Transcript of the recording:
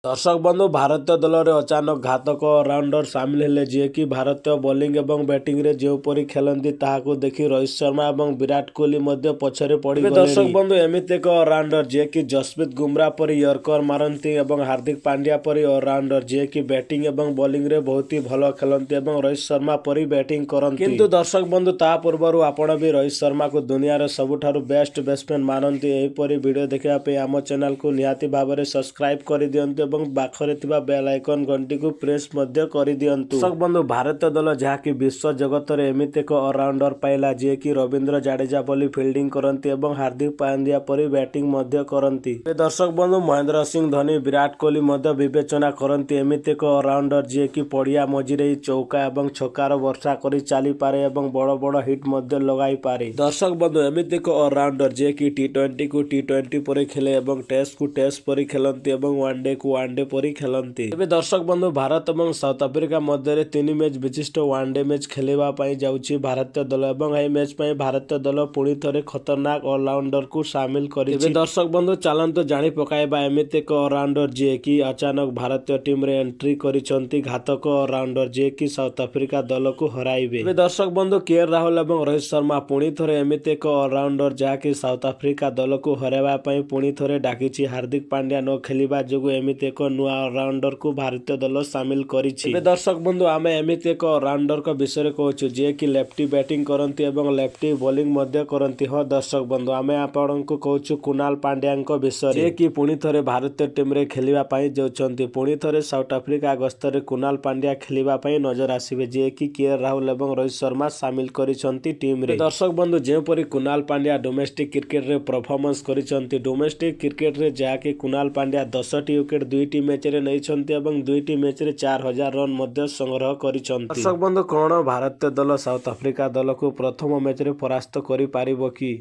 ଦର୍ଶକ ବନ୍ଧୁ, ଭାରତୀୟ ଦଳରେ ଅଚାନକ ଘାତକ ଅଲରାଉଣ୍ଡର ସାମିଲ ହେଲେ, ଯିଏକି ଭାରତୀୟ ବୋଲିଂ ଏବଂ ବ୍ୟାଟିଂରେ ଯେଉଁପରି ଖେଳନ୍ତି, ତାହାକୁ ଦେଖି ରୋହିତ ଶର୍ମା ଏବଂ ବିରାଟ କୋହଲି ମଧ୍ୟ ପଛରେ ପଡ଼ିଗଲେଣି। ଦର୍ଶକ ବନ୍ଧୁ, ଏମିତି ଏକ ଅଲରାଉଣ୍ଡର, ଯିଏକି ଜସପ୍ରୀତ ବୁମରା ପରି ୟର୍କର ମାରନ୍ତି ଏବଂ ହାର୍ଦ୍ଦିକ ପାଣ୍ଡ୍ୟା ପରି ଅଲରାଉଣ୍ଡର, ଯିଏକି ବ୍ୟାଟିଂ ଏବଂ ବୋଲିଂରେ ବହୁତ ହି ଭଲ ଖେଳନ୍ତି ଏବଂ ରୋହିତ ଶର୍ମା ପରି ବ୍ୟାଟିଂ କରନ୍ତି। କିନ୍ତୁ ଦର୍ଶକ ବନ୍ଧୁ, ତା ପୂର୍ବରୁ ଆପଣ ବି ରୋହିତ ଶର୍ମାକୁ ଦୁନିଆର ସବୁଠାରୁ ବେଷ୍ଟ ବ୍ୟାଟ୍ସମ୍ୟାନ୍ ମାନନ୍ତି? ଏହିପରି ଭିଡ଼ିଓ ଦେଖିବା ପାଇଁ ଆମ ଚ୍ୟାନେଲକୁ ନିହାତି ଭାବରେ ସବସ୍କ୍ରାଇବ୍ କରିଦିଅନ୍ତୁ ଏବଂ ପାଖରେ ଥିବା ବେଲ୍ ଆଇକନ୍ ଘଣ୍ଟିକୁ ପ୍ରେସ୍ ମଧ୍ୟ କରିଦିଅନ୍ତୁ। ଦର୍ଶକ ବନ୍ଧୁ, ଭାରତୀୟ ଦଳ ଯାହାକି ବିଶ୍ୱ ଜଗତରେ ଏମିତି ଏକ ଅଲରାଉଣ୍ଡର ପାଇଲା, ଯିଏକି ରବୀନ୍ଦ୍ର ଜାଡେଜା ଭଳି ଫିଲ୍ଡିଂ କରନ୍ତି ଏବଂ ହାର୍ଦ୍ଦିକ ପାଣ୍ଡ୍ୟା ପରି ବ୍ୟାଟିଂ ମଧ୍ୟ କରନ୍ତି। ତେବେ ଦର୍ଶକ ବନ୍ଧୁ, ମହେନ୍ଦ୍ର ସିଂ ଧୋନି, ବିରାଟ କୋହଲି ମଧ୍ୟ ବିବେଚନା କରନ୍ତି ଏମିତି ଏକ ଅଲରାଉଣ୍ଡର, ଯିଏକି ପଡ଼ିଆ ମଝିରେ ଚୌକା ଏବଂ ଛକାର ବର୍ଷା କରି ଚାଲିପାରେ ଏବଂ ବଡ଼ ବଡ଼ ହିଟ୍ ମଧ୍ୟ ଲଗାଇପାରେ। ଦର୍ଶକ ବନ୍ଧୁ, ଏମିତି ଏକ ଅଲରାଉଣ୍ଡର, ଯିଏକି ଟି20କୁ ଟି20 ପରି ଖେଳେ ଏବଂ ଟେଷ୍ଟକୁ ଟେଷ୍ଟ ପରି ଖେଳନ୍ତି ଏବଂ ୱାନଡେକୁ ୱାନଡେ ପରି ଖେଳନ୍ତି। ତେବେ ଦର୍ଶକ ବନ୍ଧୁ, ଭାରତ ଏବଂ ସାଉଥ ଆଫ୍ରିକା ମଧ୍ୟରେ 3 ମ୍ୟାଚ୍ ବିଶିଷ୍ଟ ୱାନଡେ ମ୍ୟାଚ୍ ଖେଳିବା ପାଇଁ ଯାଉଛି ଭାରତୀୟ ଦଳ ଏବଂ ଏହି ମ୍ୟାଚ୍ ପାଇଁ ଭାରତୀୟ ଦଳ ପୁଣି ଥରେ ଖତରନାକ ଅଲରାଉଣ୍ଡରକୁ ସାମିଲ କରିଛି। ତେବେ ଦର୍ଶକ ବନ୍ଧୁ, ଚାଲନ୍ତୁ ଜାଣି ପକାଇବା ଏମିତି ଏକ ଅଲରାଉଣ୍ଡର, ଯିଏକି ଅଚାନକ ଭାରତୀୟ ଟିମରେ ଏଣ୍ଟ୍ରି କରିଛନ୍ତି, ଘାତକ ଅଲରାଉଣ୍ଡର, ଯିଏକି ସାଉଥ ଆଫ୍ରିକା ଦଳକୁ ହରାଇବେ। ତେବେ ଦର୍ଶକ ବନ୍ଧୁ, କେ ଏଲ ରାହୁଲ ଏବଂ ରୋହିତ ଶର୍ମା ପୁଣି ଥରେ ଏମିତି ଏକ ଅଲରାଉଣ୍ଡର, ଯାହାକି ସାଉଥ ଆଫ୍ରିକା ଦଳକୁ ହରାଇବା ପାଇଁ ପୁଣି ଥରେ ଡାକିଛି। ହାର୍ଦ୍ଦିକ ପାଣ୍ଡ୍ୟା ନ ଖେଳିବା ଯୋଗୁଁ ଏମିତି ଏକ ନୂଆ ଅଲରାଉଣ୍ଡରକୁ ଭାରତୀୟ ଦଳ ସାମିଲ କରିଛି। ତେବେ ଦର୍ଶକ ବନ୍ଧୁ, ଆମେ ଏମିତି ଏକ ଅଲରାଉଣ୍ଡରଙ୍କ ବିଷୟରେ କହୁଛୁ, ଯିଏକି ଲେଫ୍ଟି ବ୍ୟାଟିଂ କରନ୍ତି ଏବଂ ଲେଫ୍ଟି ବୋଲିଂ ମଧ୍ୟ କରନ୍ତି। ହଁ ଦର୍ଶକ ବନ୍ଧୁ, ଆମେ ଆପଣଙ୍କୁ କହୁଛୁ କୁନାଲ ପାଣ୍ଡ୍ୟାଙ୍କ ବିଷୟରେ, ଯିଏକି ପୁଣି ଥରେ ଭାରତୀୟ ଟିମରେ ଖେଳିବା ପାଇଁ ଯାଉଛନ୍ତି। ପୁଣି ଥରେ ସାଉଥ ଆଫ୍ରିକା ଗସ୍ତରେ କୁନାଲ ପାଣ୍ଡ୍ୟା ଖେଳିବା ପାଇଁ ନଜର ଆସିବେ, ଯିଏକି କେ ଏଲ ରାହୁଲ ଏବଂ ରୋହିତ ଶର୍ମା ସାମିଲ କରିଛନ୍ତି ଟିମରେ। ଦର୍ଶକ ବନ୍ଧୁ, ଯେଉଁପରି କୁନାଲ ପାଣ୍ଡ୍ୟା ଡୋମେଷ୍ଟିକ କ୍ରିକେଟରେ ପରଫର୍ମାନ୍ସ କରିଛନ୍ତି, ଡୋମେଷ୍ଟିକ କ୍ରିକେଟରେ ଯାହାକି କୁନାଲ ପାଣ୍ଡ୍ୟା 10ଟି ୱିକେଟ 2ଟି ମ୍ୟାଚରେ ନେଇଛନ୍ତି ଏବଂ 2ଟି ମ୍ୟାଚରେ 4000 ରନ୍ ମଧ୍ୟ ସଂଗ୍ରହ କରିଛନ୍ତି। ଦର୍ଶକ ବନ୍ଧୁ, କଣ ଭାରତୀୟ ଦଳ ସାଉଥ ଆଫ୍ରିକା ଦଳକୁ ପ୍ରଥମ ମ୍ୟାଚରେ ପରାସ୍ତ କରିପାରିବ କି?